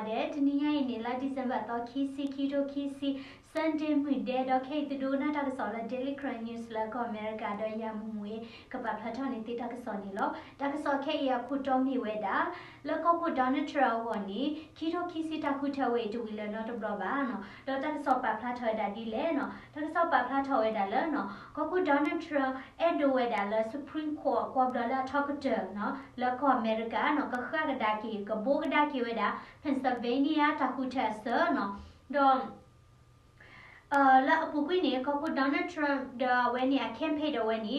ဒီးတနံၤညါအံၤန့ၣ် လါ December သီ ခံဆံ ခံကထိခံဆံ Sunday မုၢ်ဒဲး ဒီးခဲအံၤသုဒိကနၣ်တၢ်ကစီၣ်လၢ Daily Karen News လၢကီၢ်အမဲရကၤ ဒီးယၤမူမူအံၤ ကပာ်ဖျါထီၣ်န့ၢ်သုတၢ်ကစီၣ်န့ၣ်လီၤ. တၢ်ကစီၣ်ခဲအံၤအခိၣ်တီမ့ၢ်ဝဲဒၣ် လၢကီၢ်ခိၣ် Donald Trump အဂီၢ်န့ၣ် ခံကထိခံဆံတၢ်ဃုထၢဝဲအံၤတဝံၤလၢၤနီတဘျီဘၣ်နီၤ, ဒီးတၢ်ကစီၣ်ပာ်ဖျါထီၣ်ဝဲဒၣ်ဒ်လဲၣ်နီၤ, တၢ်ကစီၣ်ပာ်ဖျါထီၣ်ဝဲဒၣ်လၢနီၤ ကီၢ်ခိၣ် Donald Trump အဲၣ်ဒိးဝဲဒၣ်လၢ Supreme Court ကွီၢ်ဘျီလၢအထီကတၢၢ်နီၤ လၢကီၢ်အမဲရကၤနီၤ ကဃၣ်ကဒါက့ၤ ကဘိကဒါက့ၤဝဲဒၣ် Pennsylvania တၢ်ဃုထၢအဆၢနီၤ, ဒီး လၢအပူၤကွံာ်န့ၣ် ကီၢ်ခိၣ် Donald Trump ဒီးအဝဲန့ၣ် အ campaign ဒီးအဝဲန့ၣ် တီ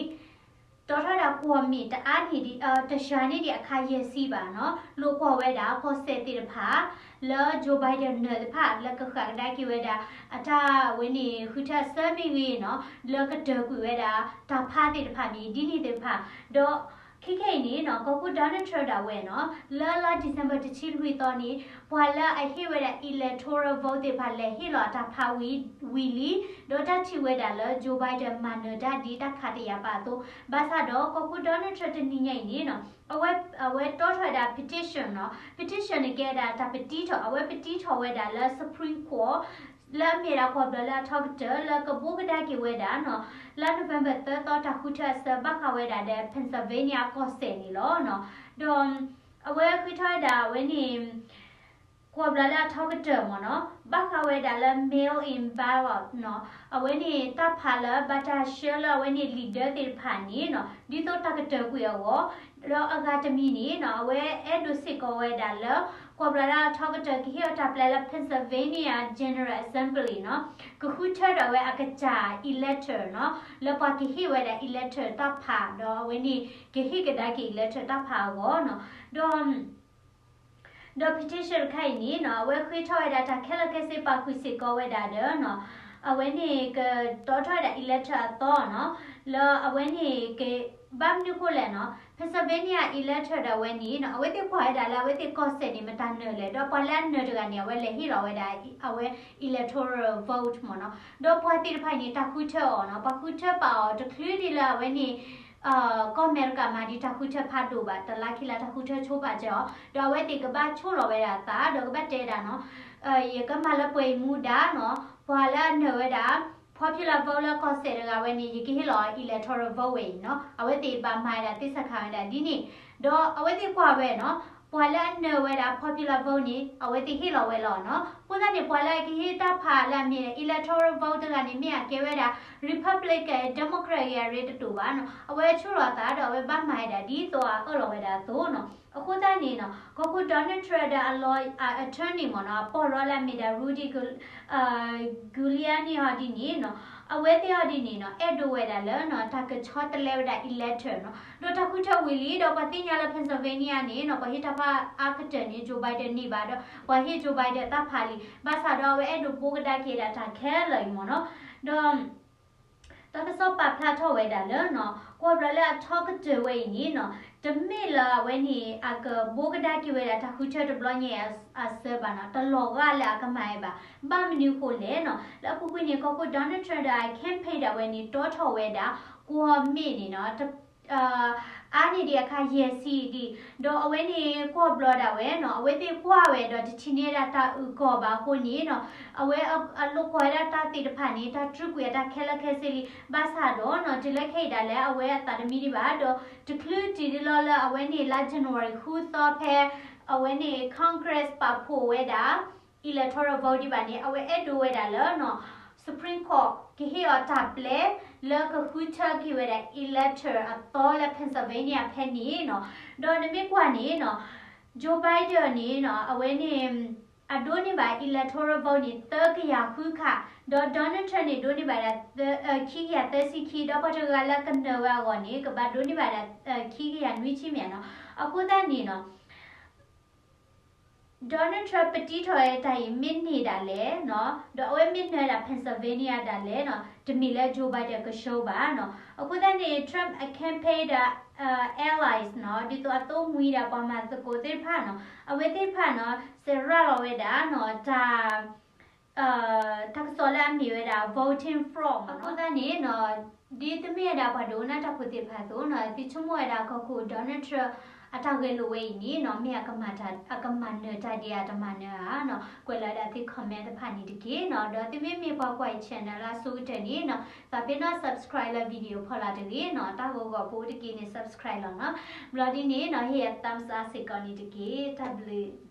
ထီၣ်ဝဲဒၣ်ကွီၢ်မ့ၢ်တအါန့ၢ်ဒံး တယၤန့ၢ်ဒံးအခါယဲၢ်ဆံဘၣ်နီၤ, လိာ်ကွီၢ်ဝဲဒၣ်ကီၢ်စဲၣ်သ့ၣ်တဖၣ် လၢ Joe Biden နၢၤတဖၣ် လၢကဃၣ်ကဒါက့ၤဝဲဒၣ် အတၢ်ဝဲန့ၣ် ဃုထၢအဆၢမ့ၢ်ဂ့ၤနီၤ, လၢကတၢၢ်ကွံာ်ဝဲဒၣ် တၢ်ဖးသ့ၣ်တဖၣ်မ့ၢ် ဒ်န့ၣ်သ့ၣ်တဖၣ်, ဒီး ခဲခဲအံၤန့ၣ်နီၤ ကီၢ်ခိၣ် Donald Trump ဒၣ်ဝဲနီၤ လၢလါ December တဆံလွံၢ်သီန့ၣ် ပှၤလၢအဟ့ၣ်ဝဲဒၣ် electoral vote သ့ၣ်တဖၣ်လဲၤဟ့ၣ်လီၤအတၢ်ဖးဝံၤလံ, ဒီးတၢ်ထံၣ်ဝဲဒၣ်လၢ Joe Biden မၤနၢၤတၢ်ဒ်တၢ်ခးတယာ်ပာ်အသိး, ဘၣ်ဆၣ်ဒီးကီၢ်ခိၣ် Donald Trump တနံၤညါအံၤန့ၣ်နီၤ အဝဲ အဝဲတီထီၣ်ဝဲဒၣ် petition နီၤ, petition န့ၣ်ကဲဒၣ်တၢ်ပတံထီၣ်, အဝဲပတံထီၣ်ဝဲဒၣ်လၢ Supreme Court လၢအမ့ၢ်ဒၣ်ကွီၢ်ဘျီလၢအထီကတၢၢ် လၢကဘိကဒါက့ၤဝဲဒၣ်နီၤ လါ November သၢသီတၢ်ဃုထၢအဆၢ ဘၣ်ဃးဝဲဒၣ်ဒီး Pennsylvania ကီၢ်စဲၣ်န့ၣ်လီၤနီၤ, ဒီး အဝဲဃ့ထီၣ်ဝဲဒၣ်အဝဲန့ၣ် ကွီၢ်ဘျီလၢအထီကတၢၢ်မ့ၢ်နီၤ ဘၣ်ဃးဝဲဒၣ်လၢ mail in ballot နီၤ, အဝဲန့ၣ်တၢ်ဖးလၢဘၣ်တၢ်ဆှၢလၢအဝဲန့ၣ် လံာ်ဒၢသ့ၣ်တဖၣ်န့ၣ်နီၤ ဒ်သိးတၢ်ကတၢၢ်ကွံာ်အဂီၢ်, ဒီးအဂၤတမံၤန့ၣ်နီၤ အဝဲအဲၣ်ဒိးစ့ၢ်ကီးဝဲဒၣ်လၢ ကွီၢ်ဘျီလၢအထီကတၢၢ် ကဟ့ၣ်အီၤတၢ်ပျဲလၢ Pennsylvania General Assembly နီၤ ကဃုထၢဒီးဝဲအကစၢ် elector နီၤ လၢပှၤကဟ့ၣ်ဝဲဒၣ် elector တၢ်ဖး ဒီးအဝဲန့ၣ် ကဟ့ၣ်ကဒါက့ၤ elector တၢ်ဖးအဂီၢ်နီၤ, ဒီး ဒီး petition တခါအံၤန့ၣ်နီၤ အဝဲဃ့ထီၣ်ဝဲဒၣ်တၢ်ခဲလၢာ်ခဲဆ့ ပာ်ဃုာ်စ့ၢ်ကီးဝဲဒၣ်ဒီးနီၤ အဝဲန့ၣ်ကတီထီၣ်ဝဲဒၣ် elector အသီနီၤ, လၢအဝဲန့ၣ်က ဘၣ်မနုၤဃိလဲၣ်နီၤ Pennsylvania elector ဒၣ်ဝဲန့ၣ်နီၤ အဝဲသ့ၣ်ကွၢ်ဝဲဒၣ်လၢအဝဲသ့ၣ်ကီၢ်စဲၣ်န့ၣ် မတၤနၢၤလဲၣ်, ဒီးပှၤလၢအနၢၤတဂၤန့ၣ် အဝဲလဲၤဟ့ၣ်လီၤဝဲဒၣ် အဝဲ electoral vote မ့ၢ်နီၤ, ဒီးပှၤသ့ၣ်တဖၣ်အံၤန့ၣ် တၢ်ဃုထၢအီၤနီၤ ပှၤဃုထၢပာ်အီၤတချုးဒံးလၢအဝဲန့ၣ် ကီၢ်အမဲရကၤမၤဒံးတၢ်ဃုထၢဖးဒိၣ်ဘၣ် တလါခံလါတၢ်ဃုထၢဆိပာ်စၢၤအီၤ ဒီးအဝဲသ့ၣ်ကဘၣ်ဆိၣ်လီၤဝဲဒၣ်အသး ဒီးကဘၣ်တဲဒၣ်နီၤ ယကမၤလၢပှဲၤအံၤမူဒါနီၤ ပှၤလၢအနၢၤဝဲဒၣ် popular vote လၢကီၢ်စဲၣ်တဂၤဝဲန့ၣ် ယကဟ့ၣ်လီၤ electoral vote ဝဲအံၤနီၤ အဝဲသ့ၣ်ဘၣ်မၤဝဲဒၣ်သ့ၣ်စးခါဝဲဒၣ်ဒ်န့ၣ်, ဒီးအဝဲသ့ၣ်ကွၢ်ဝဲနီၤ ပှၤလၢအနၢၤဝဲဒၣ် popular vote န့ၣ် အဝဲသ့ၣ်ဟ့ၣ်လီၤဝဲလီၤနီၤ, အဃိသတးန့ၣ် ပှၤလၢအကဟ့ၣ်တၢ်ဖးလၢအမ့ၢ် electoral vote တဂၤန့ၣ် မ့ၢ်အကဲဝဲဒၣ် Republican Democrat ဂ့ၤအရ့တတိာ်ဘၣ်နီၤ, အဝဲဆိၣ်လီၤသးဒီးအဝဲဘၣ်မၤဝဲဒၣ်ဒ်သိးအအၢၣ်လီၤဝဲဒၣ်အသိးနီၤ, အဃိသတးန့ၣ်နီၤ ကီၢ်ခိၣ် Donald Trump ဒီးအ law အ attorney မ့ၢ်နီၤ အပီၢ်ရီလၢအမ့ၢ်ဒၣ် Rudy Giuliani ဟီဒ်န့ၣ်နီၤ အဝဲသ့ၣ်ဟီဒ်န့ၣ်နီၤ အဲၣ်ဒိးဝဲဒၣ်လၢနီၤ တၢ်ကဆီတလဲဝဲဒၣ် elector နီၤ, ဒီးတၢ်ဃုထၢဝံၤလံ ဒီးပှၤသ့ၣ်ညါလၢ Pennsylvania န့ၣ်နီၤ ပှၤဟ့ၣ်တၢ်ဖးအါကတၢၢ်န့ၣ် Joe Biden န့ၢ်ဘၣ်ဒီး ပှၤဟ့ၣ် Joe Biden တၢ်ဖးလံ, ဘၣ်ဆၣ်ဒီးအဝဲအဲၣ်ဒိးဘိကဒါက့ၤဒၣ်တၢ်ခဲလၢာ်အံၤမ့ၢ်နီၤ, ဒီး တၢ်ကစီၣ်ပာ်ဖျါထီၣ်ဝဲဒၣ်လၢနီၤ ကွီၢ်ဘျီလၢအထီကတၢၢ်ဝဲအံၤန့ၣ်နီၤ တမ့ၢ်လၢအဝဲန့ၣ် အကဘိကဒါက့ၤဝဲဒၣ်တၢ်ဃုထၢတဘျီညါအဆၢဘၣ်နီၤ, တလီၤဂာ်လၢအကမၤဝဲဘၣ်, ဘၣ်မနုၤဃိလဲၣ်နီၤ လၢအပူၤကွံာ်န့ၣ် ကီၢ်ခိၣ် Donald Trump ဒီးအ campaign ဒၣ်ဝဲန့ၣ် တီထီၣ်ဝဲဒၣ် ကွီၢ်မ့ၢ်န့ၣ်နီၤ အါန့ၢ်ဒံးအခါယဲၢ်ဆံဒံး, ဒီးအဝဲန့ၣ်ကွီၢ်ဘျီဒၣ်ဝဲနီၤ အဝဲသ့ၣ်ကွၢ်ဝဲဒီးတထံၣ်န့ၢ်ဒၣ်တၢ်အုၣ်ကီၤဘၣ်အဃိန့ၣ်နီၤ အဝဲအလိာ်ကွီၢ်ဝဲဒၣ်တၢ်သ့ၣ်တဖၣ်န့ၣ် တၢ်တြူာ်ကွံာ်အတၢ်ခဲလၢာ်ခဲဆ့လံ, ဘၣ်ဆၣ်ဒီးနီၤ တုၤလၢခဲအံၤဒၣ်လဲာ် အဝဲအသးတမံဒံးဘၣ် ဒီးတချုးတံၢ်ဒံးလီၤလၢအဝဲန့ၣ် လါ January ဃုသီဖဲ အဝဲန့ၣ် Congress ပာ်ဖှိၣ်ဝဲဒၣ် electoral vote ဒံးဘၣ်န့ၣ် အဝဲအဲၣ်ဒိးဝဲဒၣ်လၢနီၤ Supreme Court ကဟ့ၣ်အီၤတၢ်ပျဲ လၢကဃုထၢက့ၤဝဲဒၣ် elector အသီလၢ Pennsylvania ဖဲန့ၣ်နီၤ, ဒီးနမ့ၢ်ကွၢ်န့ၣ်နီၤ Joe Biden န့ၣ်နီၤ အဝဲန့ၣ် အဒိးန့ၢ်ဘၣ် electoral vote န့ၣ် သၢကယၤဃုခါ, ဒီး Donald Trump န့ၣ် ဒိးန့ၢ်ဘၣ်ဒၣ် ခံကယၤသၢဆံခံ, ဒီးပှၤတဂၤလၢကနၢၤဝဲအဂီၢ်န့ၣ် ကဘၣ်ဒိးန့ၢ်ဘၣ်ဒၣ် ခံကယၤနွံဆံမ့ၢ်နီၤ, အဃိသတးန့ၣ်နီၤ Donald Trump ပတံထီၣ်ဝဲတၢ်အံၤမ့ၢ်န့ၢ်ဒၣ်လဲာ်နီၤ, ဒီးအဝဲမ့ၢ်နၢၤဒၣ် Pennsylvania ဒၣ်လဲာ်နီၤ, တမ့ၢ်လၢ Joe Biden ကဆှၢဘၣ်နီၤ, အဃိသတးန့ၣ် Trump အ campaign ဒီး allies နီၤ, ဒ်သိးအသိၣ်မှံၤဒၣ်ပှၤမၤသကိးသ့ၣ်တဖၣ်နီၤ, အဝဲသ့ၣ်တဖၣ်နီၤ စဲးရၤလီၤဝဲဒၣ်နီၤ တၢ် တၢ်ကစီၣ်လၢအမ့ၢ်ဝဲဒၣ် voting fraud မ့ၢ်နီၤ, အဃိသတးန့ၣ်နီၤ ဒ်တမ့ၢ်ဝဲဒၣ်ပှၤဒိကနၣ်တၢ်ဖိသ့ၣ်တဖၣ်အသိးနီၤ, သုဆိကမိၣ်ဝဲဒၣ်ကီၢ်ခိၣ် Donald Trump အတၢ်ဂဲၤလိာ်ဝဲအံၤန့ၣ်နီၤ မ့ၢ်အကမၤတၢ် အကမၤနၢၤတၢ်ဒ်အတမၤနၢၤဧါနီၤ, ကွဲးလီၤဝဲဒၣ်သု comment တဖၣ်န့ၣ်တက့ၢ်နီၤ. ဒီးသုမ့မ့ၢ်ပှၤကွၢ်အံၤ channel လၢအဆိကတၢၢ်န့ၣ်နီၤ, သးပ့ၤနီၣ် subscribe လၢ video ဖီလာ်တဂ့ၤနီၤ, တၢ်ဂီၤဂီၤဖိတက့ၢ်န့ၣ် subscribe လီၤနီၤ. ဘျီဒ်န့ၣ်နီၤ ဟ့ၣ်ယၤ thumbs up စ့ၢ်ကီးန့ၣ်တက့ၢ်. တၢ်ဘျုး